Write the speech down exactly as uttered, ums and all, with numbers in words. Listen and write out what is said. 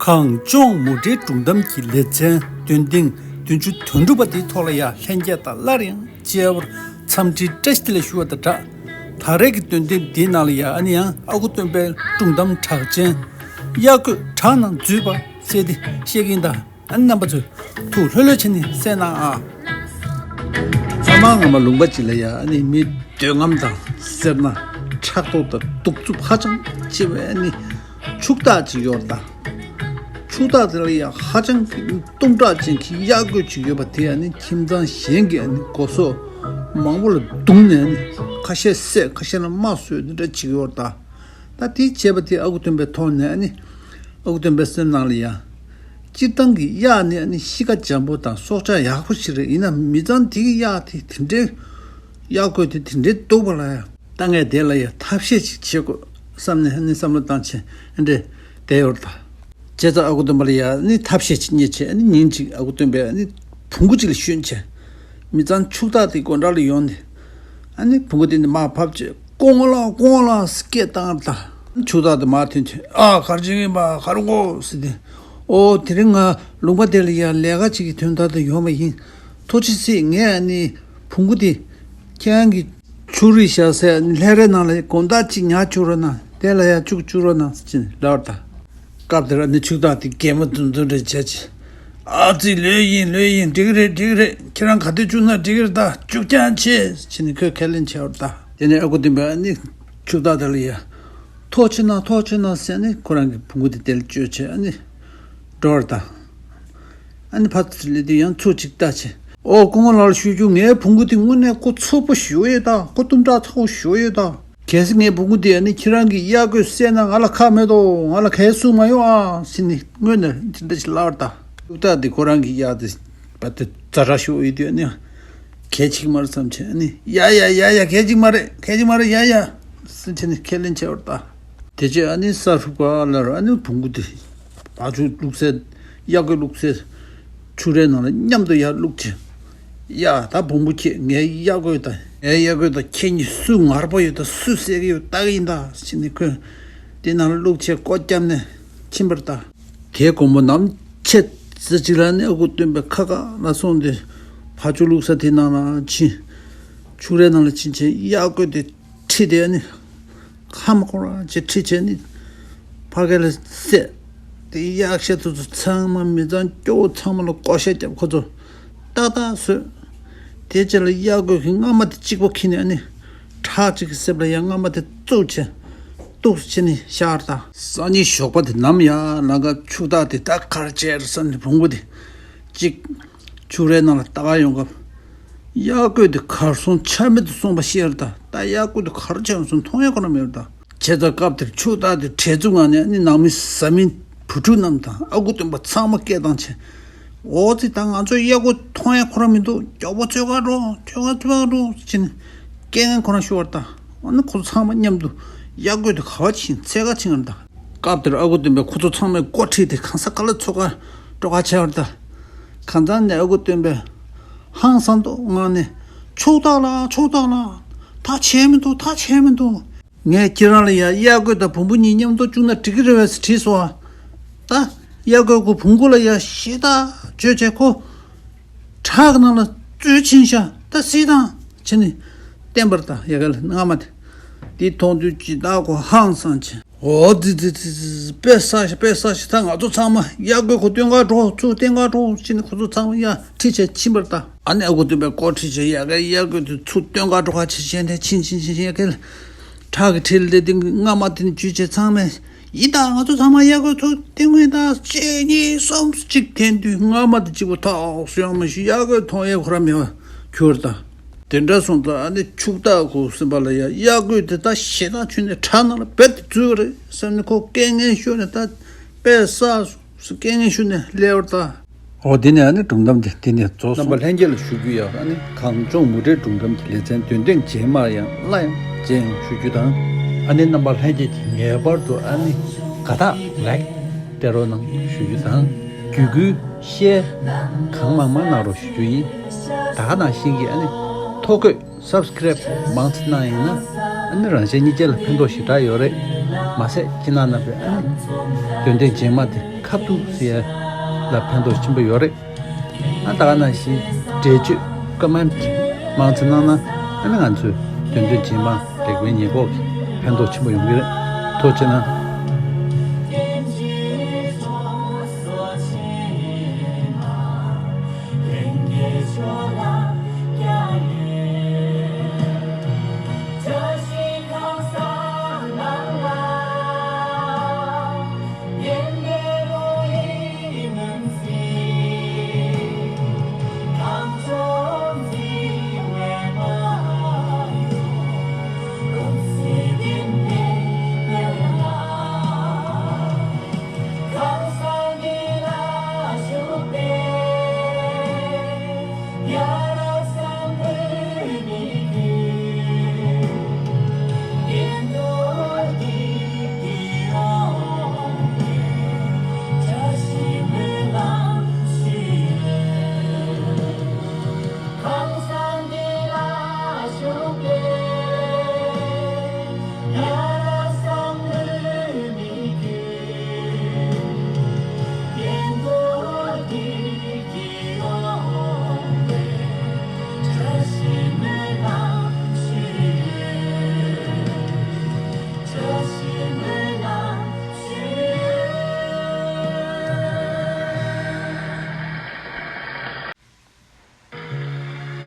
གངས་ལྗོངས་མུ་འབྲེལ་སྒྲུང་གཏམ་གྱི་ལེ་ཚན་འདོན་ཐེངས་བདུན་ཅུ་དོན་དྲུག་པ་དེའི་ཐོག་ལ་ཡང་ལྷན་རྒྱས་དང་སླར་ཡང་མཇལ་བར་འཚམས་འདྲིའི་བཀྲ་ཤིས་བདེ་ལེགས་ཞུ་བ་དང་སྦྲགས། ད་རེས་ཀྱི་འདོན་ཐེངས་འདིའི་ནང་ལ་ཡང་ཨ་ནི་ཡང་ཨ་ཁུ་སྟོན་པའི་སྒྲུང་གཏམ་གྲགས་ཅན་གཡག་རྒོད་བྲག་ནང་འཛུལ་བ་ཟེར་དེ་བཤད་ཀྱིན་གདའ། ཨ་ནི་རྣམ་པ་ཚོས་ཐུགས་ལྷོད་ལྷོད་བྱས་ནས་གསན་གནང་ཨ། ཚང་མ་སྔ་མ་ལུང་པ་ཅིག་ལ་ཡ་ཨ་ནི་མི་འདོད་རྔམ་དང་སེར་སྣ་ཕྲག་དོག་དང་གདུག་རྩུབ་ཧ་ཅང་ཆེ་བའི་ཨ་ནི་ཕྱུག་བདག་ཅིག་ཡོད་རེད་ད། ཕྱུག་བདག་དེ་ལ་ཡ་ཧ་ཅང་གི་གཏུམ་དྲག་ཅན་གྱི་གཡག་རྒོད་ཅིག་ཡོད་པ་དེ་ཨ་ནི་ཁྱིམ་ཚང་གཞན་གྱི་ཨ་ནི་སྒོ་ཟོག་མང་པོ་ལ་བརྡུངས་ནས་ཨ་ནི་ཁ་ཤས་བསད། ཁ་ཤས་ལ་རྨ་བཟོས་དེ་འདྲ་ཅིག་ཡོད་རེད་ད། ད་དེ་བྱས་པ་དེ་ཨ་ཁུ་སྟོན་པའི་ཐོག་ནས་ཨ་ནི་ཨ་ཁུ་སྟོན་པའི་སེམས་ནང་ལ་ཡ། སྤྱིར་བཏང་གི་གཡག་ནི་ཨ་ནི་གཤིས་ཀ་འཇམ་པོ་དང་སྲོག་ཆགས་ཡག་པོ་ཞིག་རེད། ཡིན་ན་མི་ཚང་དེ་གི་གཡག་དེ་དེ་འདྲའི་གཡག་རྒོད་དེ་དེ་འདྲའི་སྡུག་པ་ལ་ཡ། ད་ངས་དེ་ལ་ཡ་ཐབས་ཤེས་ཅིག་བྱེད་དགོས་བསམ་ནས་ཨ་ནི་བསམ་བློ་བཏང་བྱས་ཨ་འདྲས་བསྡད་ཡོད་རེད་ད། བྱས་ཙང་ཨ་ཁུ་སྟོན་པ་ལ་ཡ་ཨ་ནི་ཐབས་ཤེས་ཅིག་རྙེད་བྱས་ཨ་ནི་ཉིན་གཅིག་ཨ་ཁུ་སྟོན་པས་ཨ་ནི་བོང་གུ་ཅིག་ལ་ཞོན་བྱས། མི་ཚང་ཕྱུག་བདག་དེ་སྒོ་འགྲམ་ལ་ཡོང་ནས་ཨ་ནི་བོང་གུ་དེ་ནི་མར་ཕབ་བྱས། སྐུ་ངོ་ལགས། སྐུ་ངོ་ལགས་ཟེར་སྐད་བཏང་ད། ཕྱུག་བདག་དེ་མར་ཐོན་བྱས། ཨ། ག་རེ་བྱེད་ཀྱི་ཡིན་པ། ག་རེ་དགོས་ཟེར་ཏེ། ཨོ། དེ་རིང་ང་ལུང་པ་དེ་ལ་ཡ་ལས་ཀ་ཅིག་གི་དོན་དག་ཏུ་ཡོང་བ་ཡིན། ཐུགས་རྗེ་ཆེ། ངས་ཨ་ནི་བོང་གུ་དེ་ཁྱེད་རང་གི་ཕྱུགས་རིགས་བཞག་སའི་ལྷས་རའི་ནང་ལ་དགོང་དག་ཅིག་ཉར་བཅུག་རོགས་གནང་། དེ་ལ་ཡ་བཅུག་བཅུག་རོགས་གནང་ཟེར་ལབ་པ་དང་། སྐབས་དེར་ཨ་ནི་ཕྱུག་བདག་དེ་གད་མོ་འཛུམ་འཛུམ་རེ་བྱས་བྱས། ཨ་ཙི། ལོས་ཡིན། ལོས་ཡིན། འགྲིག་གི་རེད། འགྲིག་གི་རེད། ཁྱེད་རང་ག་དུས་བཅུག་ན་འགྲིག་གི་རེད་ད། བཅུག་རྐྱང་བྱེད་ཟེར་ནས་ཁོས་ཁས་ལེན་བྱས་པ་རེད་ད། དེ་ནས་ཨ་ཁུ་སྟོན་པས་ཨ་ནི་ཕྱུག་བདག་དེ་ལ་ཡ། ཐུགས་རྗེ་གནང་། ཐུགས་རྗེ་གནང་ཟེར་ནས་ཁོ་རང་གི་བོང་གུ་དེ་དེ་ལ་བཅོལ་བྱས་ཨ་ནི་འགྲོ་བ་རེད་ད། ཨ་ནི་ཕར་ཚུར་སླེབས་དུས་ཡང་ཚུར་ཅིག་ལྟ་བྱས། ཨོ། སྐུ་ངོ་ལགས་ལ་ཞུ་རྒྱུ། ངའི་བོང་གུ་དེ་དངོས་གནས་ཁོ་རྩུབ་པོ་ཞེ་པོ་ཡོད་ད། ཁོ་གཏུམ་དྲག་ཚ་པོ་ཞེ་པོ་ཡོད་ད། གལ་སྲིད་ངའི་བོང་གུ་དེ་ཨ་ནི་ཁྱེད་རང་གིས་གཡག་རྒོད་བསད་ན་ང་ལ་ཁག་མེད་དོ། ང་ལ་གའི་སུ་མ་ཡོང་ཨ་ཟེར་ནས་སྔོན་ནས་དེ་འདྲ་ཞིག་ལབ་པ་རེད་ད། ཕྱུག་བདག་དེ་ཁོ་རང་གི་གཡག་དེ་བ་དེ་ཛ་དྲག་ཤོས་ཡོད་དུས་ཨ་ནི་གལ་ཆེ་གི་མ་རེད་བསམ་བྱས། ཨ་ནི་ཡ་ཡ་ཡ་ཡ། གལ་ཆེ་གི་མ་རེད། གལ་ཆེ་གི་མ་རེད། ཡ་ཡ་ཟེར་བྱས་ནས་ཁས་ལེན་བྱས་པ་རེད་ད། དེ་རྗེས་ཨ་ནི་ས་ཕྱུག་པ་ལ་རུ་ཨ་ནི་བོང་གུ་དེ་བ་ཕྱུགས་བླུགས་སའི་གཡག་རྒོད་བླུགས་སའི་ཕྱུགས་རའི་ནང་ལ་མཉམ་དུ་ཡར་བླུགས་བྱས། ཡ། ད་བོང་བུ་ཁྱེད། ངའི་གཡག་རྒོད་དང་། ངའི་གཡག་རྒོད་དང་ཁྱེད་གཉིས་སུ་ངར་པོ་ཡོད་དང་སུ་བསད་ཀྱི་ཡོད་ལྟ་གི་ཡིན་ད་ཟེར་ནས་ཁོས་དེ་ནང་ལ་བླུགས་བྱས་སྒོ་བརྒྱབ་ནས་ཕྱིན་པ་རེད་ད། དེའི་དགོང་མོ་ནམ་ཕྱེད་ཙམ་ཅིག་ལ་ནི་ཨ་ཁུ་སྟོན་པས་ཁ་ཁ་ལ་སོང་སྟེ་བ་ཕྱུགས་བླུགས་ས་དེ་ནང་ལ་ཕྱིན། ཕྱུགས་རའི་ནང་ལ་ཕྱིན་བྱས་གཡག་རྒོད་དེ་ཁྲིད་དེ་ནི་ཁ་མ་ཁོ་ར་ཅིག་ཁྲིད་བྱས་ནི་ཕ་གི་ལ་བསད། དེ་གཡག་ཤ་དེ་ཚོ་ཚང་མ་མི་ཚང་སྐྱོ་བོ་ཚང་མ་ལ་བགོ་བཤའ་བརྒྱབ། ཁོ་ཚོ་ཏག་ཏག་བཟོས། དེ་རྗེས་ལ་གཡག་རྒོད་ཀྱིས་རྔ་མ་དེ་གཅིག་པོ་ཁྱེར་ནས་ཨ་ནི་བྲག་གཅིག་གི་གསེབ་ལ་ཡ་རྔ་མ་དེ་བཙུགས་བྱས་གཏུགས་བྱས་ནས་བཞག་པ་རེད་ད། སང་ཉིན་ཞོགས་པ་དེ་ནམ་ཡང་ལམ་ཁ་ཕྱུག་བདག་དེ་ད་ག་རེ་བྱས་རེད་བསམ་ནས་བོང་བུ་དེ་གཅིག་ཕྱུགས་རའི་ནང་ལ་ལྟ་ག་ཡོང་སྐབས། གཡག་རྒོད་དེ་གར་སོང་ཆ་མེད་དུ་སོང་བ་ཤེས་རེད་ད། ད་གཡག་རྒོད་དེ་ག་རེ་བྱས་སོང་མཐོང་ཡ་ཁོ་རང་མེད་རེད་ད། བྱས་ཙང་སྐབས་དེར་ཕྱུག་བདག་དེ་བྲེལ་འཚུབ་ངང་ནས་ནི་ནང་མི་བཟའ་མི་བུ་ཕྲུག་རྣམས་དང་ཨ་ཁུ་སྟོན་པ་ཚང་མ་སྐད་བཏང་བྱས། འོ་ཙི། ད་ང་ཚོ་གཡག་རྒོད་མཐོང་ཡ་ཁོ་རང་མི་འདུག་མགྱོགས་པོ་འཚོལ་ག་འགྲོ། འཚོལ་ག་འཚོལ་ག་འགྲོ་ཟེར་ནས་སྐད་ངན་ཁོ་རང་ཤོར་བ་རེད་ད། འོ་ན་ཁོ་ཚོ་ཚང་མ་མཉམ་དུ་གཡག་རྒོད་དེ་ག་པར་ཕྱིན་འཚོལ་ག་ཕྱིན་པ་རེད་ད། སྐབས་དེར་ཨ་ཁུ་སྟོན་པས་ཁོ་ཚོ་ཚང་མའི་སྒོ་ཁྲིད་དེ་གང་ས་ག་ལ་འཚོལ་ག་འགྲོ་ག་བྱས་པ་རེད་ད། གང་ཚང་ནས་ཨ་ཁུ་སྟོན་པས་ཧང་སང་མདོག་ངང་ནས། ཕྱུག་བདག་ལགས། ཕྱུག་བདག་ལགས། ཐག་ཆད་མི་འདུག་ཐག་ཆད་མི་འདུག་ངས་ཁྱེད་རང་ལ་ཡ་གཡག་རྒོད་དང་བོང་བུ་གཉིས་མཉམ་དུ་བཅུག་ན་འགྲིག་གི་རེད་པས་ཟེར་དྲིས་སོང་ཨ། ད་གཡག་རྒོད་ཀྱིས་བོང་གུ་ལ་ཡ་ཞེ་དྲག་བྱས་བྱས་ཁོ་བྲག་གི་ནང་ལ་བཙོས་ཕྱིན་ཤག་ད་གཟིགས་དང་བྱས་ནས་བསྟན་པ་རེད་ད། ཡ་ག་ལ་རྔ་མ་དེ། དེ་མཐོང་དུས་ཀྱི་ད་ཁོ་ཧང་སངས་བྱས། འོ་ཙི་ཙི་ཙི་ཙི། དཔེ་བསགས་ཤག་དཔེ་བསགས་ཤག་ད་ང་ཚོ་ཚང་མ་གཡག་རྒོད་ཁོ་སྟོན་ག་འགྲོ། ཚུར་བསྟན་ག་འགྲོ་ཟེར་ནས་ཁོ་ཚོ་ཚང་མ་ཡར་ཁྲིད་བྱས་ཕྱིན་པ་རེད་ད། ཨ་ནི་ཨ་ཁུ་སྟོན་པས་སྒོ་ཁྲིད་བྱས་ཡ་གའི་གཡག་རྒོད་དེ་ཚུར་བསྟན་ག་འགྲོ་ག་བྱས་བྱས་དེ་ཕྱིན་ཕྱིན་ཕྱིན་ཕྱིན། ཡ་གའི་བྲག་གི་འཁྲིས་ལ་དེ་རྔ་མ་དེ་ནི་འཇུས་བྱས་ཚང་མས། ཡིན་ད། ང་ཚོ་ཚང་མ་གཡག་རྒོད་ཚུར་བསྟན་གི་ཡིན་ད། གཅིག་གཉིས་གསུམ། གཅིག་འཐེན་དུས་རྔ་མ་དེ་གཅིག་པོ་ཐག་སུ་ཡང་མ་ཤི། གཡག་རྒོད་མཐོང་ཡས་ཁོ་རང་མེད་པར་གྱུར་ད། དེ་འདྲ་སོང་ཙང་ཨ་ནི་ཕྱུག་བདག་ཁོ་སེམས་པ་ལ་ཡ་གཡག་རྒོད་དེ་ད་ཞེ་སྡང་ཆུ་ནས་བྲག་ནང་ལ་རྦད་དེ་འཛུལ་བ་རེད་བསམ་ནས་ཁོ་སྐད་ངན་ཤོར་ནས་ད་དཔེ་བསགས་སུ་སྐད་ངན་ཤོར་ནས་སླེབས་པ་རེད་ད། འོ། དེ་ནས་ཨ་ནི་སྒྲུང་གཏམ་དེ་དེ་ནས་རྫོགས་སོང་། རྣམ་པ་ལྷན་རྒྱས་ལ་ཞུ་རྒྱུ་ཡ། ཨ་ནི་གངས་ལྗོངས་མུ་འབྲེལ་སྒྲུང་གཏམ་གྱི་ལེ་ཚན་འདོན་ཐེངས་རྗེས་མར་ཡང་སླར་ཡང་མཇལ་ཡོང་ཞུ་རྒྱུ་དང་། ཨ་ནི་རྣམ་པ་ལྷན་རྒྱས་ཀྱིས་ངེས་པར་དུ་ཨ་ནི་དགའ་རྟགས་ལེགས་སྟེར་རོགས་གནང་ཞུ་རྒྱུ་དང་། བརྒྱུད་སྐུལ་ཤེར་གང་མང་མང་གནང་རོགས་ཞུ་རྒྱུ་ཡིན། ད་ག་ནང་བཞིན་གྱི་ཨ་ནི་ཐོ་འགོད་སབ་སི་ཀེ་རེབ་མང་ཙམ་གནང་ཡིན་ན་ཨ་ནི་རང་གཞན་གཉིས་ཆ་ལ་ཕན་ཐོགས་ཞེ་དྲག་ཡོད་རེད། མ་ཟད་ཁྱེད་རྣམ་པའི་ཨ་ནི་འདོན་ཐེངས་རྗེས་མ་དེ་ཁ་ཐུག་ཟེར་ཡ་ལ་ཕན་ཐོགས་ཆེན་པོ་ཡོད་རེད། ཨ་ད་ག་ནང་བཞིན་འགྲེལ་བརྗོད་སྐར་མ་མང་ཙམ་གནང་ན་ཨ་ནི་ང་ཚོས་འདོན་ཐེངས་རྗེས་མ་རིག་པའི་ཉེན་འགོག་གི་ཕན་ཐོགས་ཆེན་པོ་ཡོང་གི་རེད། ཐུགས་རྗེ་གནང་།